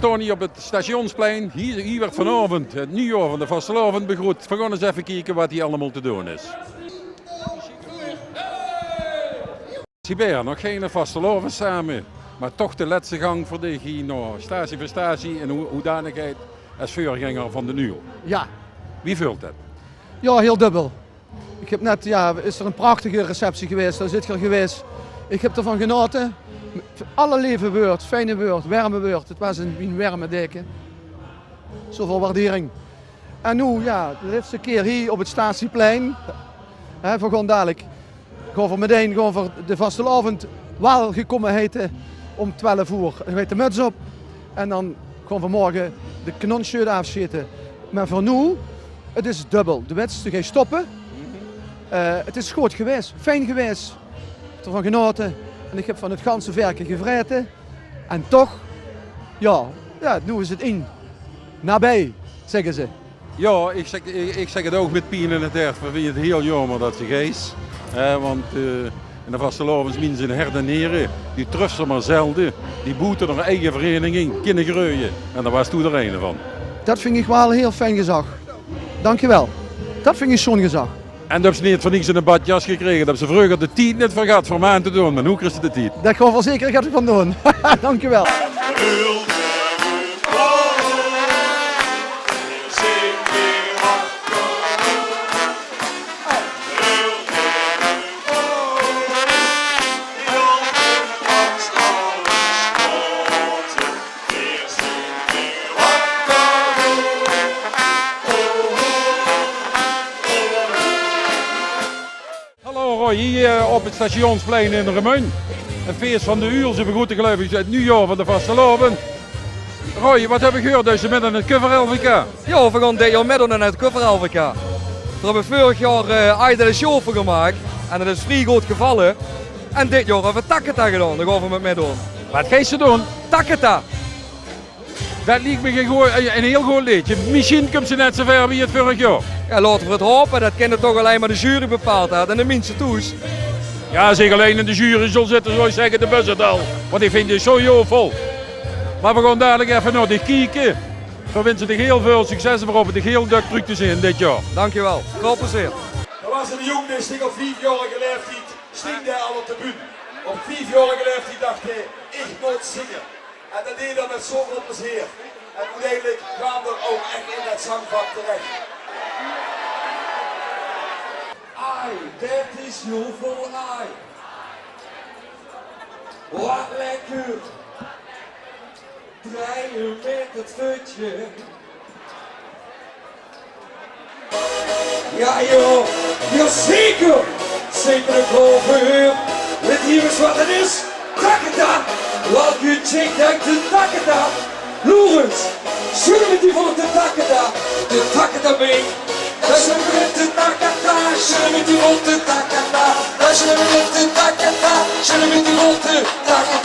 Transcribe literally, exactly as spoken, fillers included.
Staon hie op 't Stationnsplein. Hie, hie wuuert vanaovend 't nuujjaor van de vastelaovend begroet. Veer gaon ins effe kieke wat hie allemaol te doon is. Sibert, nog geine vastelaovend same, mer toch de lètste gank veur dich hie nao Statie veur Statie in ho-, hoedanigheid es veurgenger van D'n Uul. Jao. Wie veult det? Jao, hiel dubbel. Ich höb net, jao, is d'r ein prachtige receptie gewaes, dao zeet geer gewaes. Ich höb d'rvan genaote. Alle leve wäörd, fijne wäörd, werme wäörd. 't Waas ein, ein werme deken. Zoväöl waardering. En noe, jao, de lètste kier hie op 't Statieplein. Hè, veer gaon dalik, gaon veer metein, gaon veer de vastelaovend waal gekómme heite óm twelf oer. Dan geit de muts op. En dan gaon veer morge de kanonsjeut aafsjete. Mer veur noe, 't is dubbel. De wèts, de geis stoppe. Eh, 't is good gewaes, fijn gewaes. Ich höb d'rvan genaote. En ich höb van 't ganse verke gevraete. En toch, jao, jao, noe is 't in. Nabij, zègke ze. Jao, ich zèk, ich, ich zèk 't ouch mit pien in 't hert. Veer vinje 't hiel jaomer det se geis. Hè, want, eh, in de vastelaovesmins in Hert en Niere, die tröfs se mer zelde, die boete häör eige vereiniging kinne greuje. En dao waas doe d'r eine van. Det vinj ich waal hiel fijn gezag. Dankjewel. Det vinj ich sjoon gezag. En doe höbs neet veur niks 'n badjas gekrege. Doe höbs vreuger de tied neet veur gehad veur 'm aan te doon, mer noe kriegs se de tied. Det gaon veer zeker get van doon. Dankjewel. Hallo Roy, hie, eh, op 't Stationnsplein in Remunj. 't Fees van D'n Uul, ze begroete geluif ich 't nuujjaor van de vastelaovend. Roy, wat höb ich gehuurd, doe geis mit aan 't Kuffer-L V K? Jao, veer gaon dit jaor mitdoon aan 't Kuffer-L V K. Veer höbbe veurig jaor, eh, Idol en Show veur gemaak en det is vrie good gevalle. En dit jaor höbbe veer Takata gedaon, dao gaon veer mit mitdoon. Wat geis se doon? Takata. Det liek mich ein gooj, ein, ein hiel good leedje. Mesjien kump se net zoe wied wie 't veurig jaor. Jao, laote veer 't haope. Det kinne toch allein mer de jury bepaole, hè, en de minse thoes. Jao, es ich allein in de jury zal zitte, zou ich zègke: de bus 't al. Want ich vinj dit zoe jovel. Mer veer gaon dalik effe nao dich kieke. Veer winse dich hiel väöl succes en veer hope dich hiel dök trök te zeen dit jaor. Dankjewel. Väöl plezeer. D'r waas eine jóng, dae stóng op viefjaorige laeftied, stóng dae al op de bühne. Op viefjaorige laeftied dach hae: ich mót zinge. En det deeg 'r mit zoväöl plezeer. En oeteindelik kwaam 'r ouch ech in det zangvak terech. Ai, det is jovel, ai. Wat lekker. Drejje mit 't vutje. Jao, jao, jao, zeker. Zeker ein golf. Wèt geer ins wat 't is? Takata. Welke chick deit de takata? Loer ins. Sjödde mit die volle takata. De takata mee. Sjödde mit de takata. Sjödde mit die volle takata. Sjödde mit de takata. Sjödde mit die volle takata.